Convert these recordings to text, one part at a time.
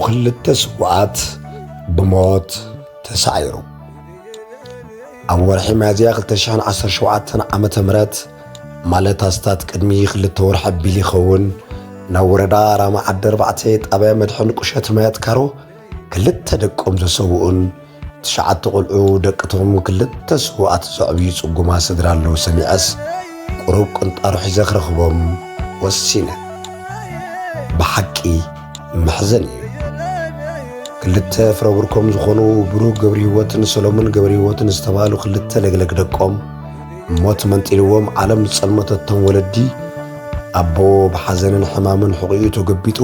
ክልተ ስዉኣት ብሞት ተሳዒሩ። ኣብ ወርሒ ሚያዝያ ክልተ ሽሕን ዓሰርተ ሸውዓተን ዓመተ ምህረት፣ ማለት ኣስታት ቅድሚ ክልተ ወርሒ ኣቢሉ ይኸውን፣ ናብ ወረዳ ራማ ዓዲ ኣርባዕተ ጣብያ መድሕን ቁሸት ማያት ካሮ ክልተ ደቆም ዘሰውኡን ትሽዓተ ቆልዑ ደቅቶም ክልተ ስዉኣት ዘዕብዩ ጽጉማት ስድራ ኣለዉ ሰሚዐስ፣ ቁሩብ ቅንጣሮ ሒዘ ክረኽቦም ወሲነ። ብሓቂ መሕዘኒ እዩ። ክልተ ፍረብርኮም ዝኾኑ ብሩክ ገብረሂወትን ሰሎሞን ገብረሂወትን ዝተባህሉ ክልተ ለግለግ ደቆም ሞት መንጢልዎም ዓለም ዝጸልመተቶም ወለዲ፣ ኣቦ ብሓዘንን ሕማምን ሕቑኡ ተገቢጡ፣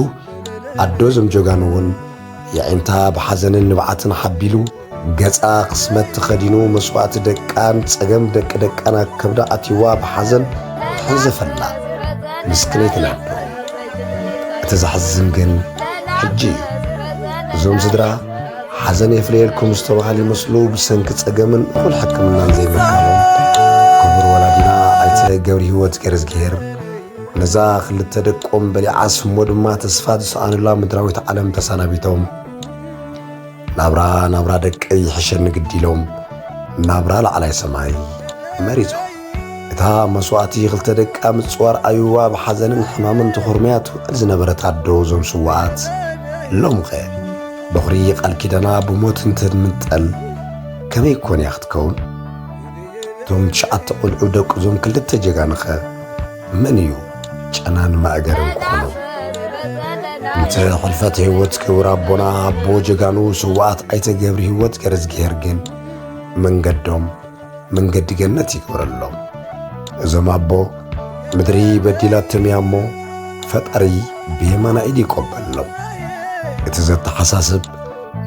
ኣዶ እዞም ጀጋኑ እውን የዒንታ ብሓዘንን ንብዓትን ሓቢሉ፣ ገጻ ቅስመት ተኸዲኑ፣ መስዋእቲ ደቃን ጸገም ደቂ ደቃን ኣብ ከብዳ ኣትይዋ ብሓዘን ትሕንዘፈላ ምስክነይትን ኣዶ። እቲ ዘሕዝን ግን ሕጂ እዩ። እዞም ስድራ ሓዘን የፍለየልኩም ዝተባህሉ ይመስሉ፣ ብሰንኪ ጸገምን እኹል ሕክምናን ዘይምርካቦም፣ ክቡር ወላዲና ኣይተ ገብረሂወት ገረዝግሄር ነዛ ክልተ ደቆም በሊዓስ እሞ ድማ ተስፋ ዝሰኣኑላ ምድራዊት ዓለም ተሰናቢቶም፣ ናብራ ናብራ ደቀይ ይሕሸኒ ግዲ ኢሎም ናብራ ላዕላይ ሰማይ መሪጾም። እታ መስዋእቲ ክልተ ደቃ ምጽዋር ኣዩዋ ብሓዘንን ሕማምን ተኾርምያ ትውዕል ዝነበረት ኣዶ እዞም ስዉኣት፣ ሎምኸ በኹሪ ቃል ኪዳና ብሞት እንትምንጠል ከመይ ኮን እያ ክትከውን? እቶም ትሽዓተ ቆልዑ ደቂ እዞም ክልተ ጀጋኑኸ መን እዩ ጨናን ማእገርን ክኾኖም? እንተ ሕልፈት ህይወት ክቡር ኣቦና ኣቦ ጀጋኑ ስዉኣት ኣይተ ገብረሂወት ገረዝግሄር ግን መንገዶም መንገዲ ገነት ይግበረሎም። እዞም ኣቦ ምድሪ በዲላቶም እያ እሞ ፈጣሪ ብየማና ኢዱ ይቀበሎም። እቲ ዘተሓሳስብ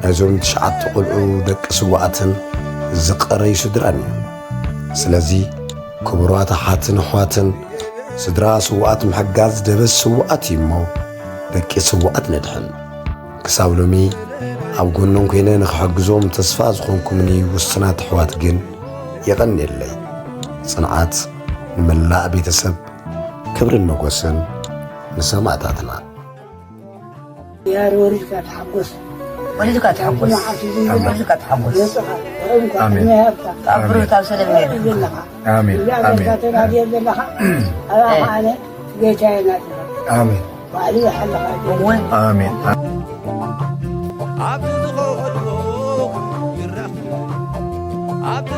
ናይዞም ትሽዓተ ቆልዑ ደቂ ስዉኣትን ዝቐረዩ ስድራን እዩ። ስለዚ ክቡራት ኣሓትን ኣሕዋትን፣ ስድራ ስዉኣት ምሕጋዝ ደበስ ስዉኣት እዩ እሞ ደቂ ስዉኣት ነድሕን። ክሳብ ሎሚ ኣብ ጎኖም ኮይነ ንኽሕግዞም ተስፋ ዝኾንኩምኒ ውሱናት ኣሕዋት ግን የቐንየለይ። ጽንዓት ንመላእ ቤተሰብ፣ ክብርን መጎስን ንሰማእታትና። ያር ወሊድካ ተሓጎስ። ወሊድካ ተሓጎስ። መዓት እዚ ኣሜን። ወሊድካ ተሓጎስ። ገጽኻ ወእንኳ ኣሜን። ዕድመ ይሃብካ። ኣብ ኣሜን። ብሩህ ካብ ሰለሚ ይሃብካ። ዘለኻ። ኣሜን። እዛ ኣሜን። ገጽካ ተናድየ ዘለኻ። ኣባኻ ኣነ ጌታዬ ናትካ። ኣሜን። ባዕሉ ይሓልኻ። እወ። ኣሜን። ኣብቲ ዝኸድኩ ይረኽብ። ኣብቲ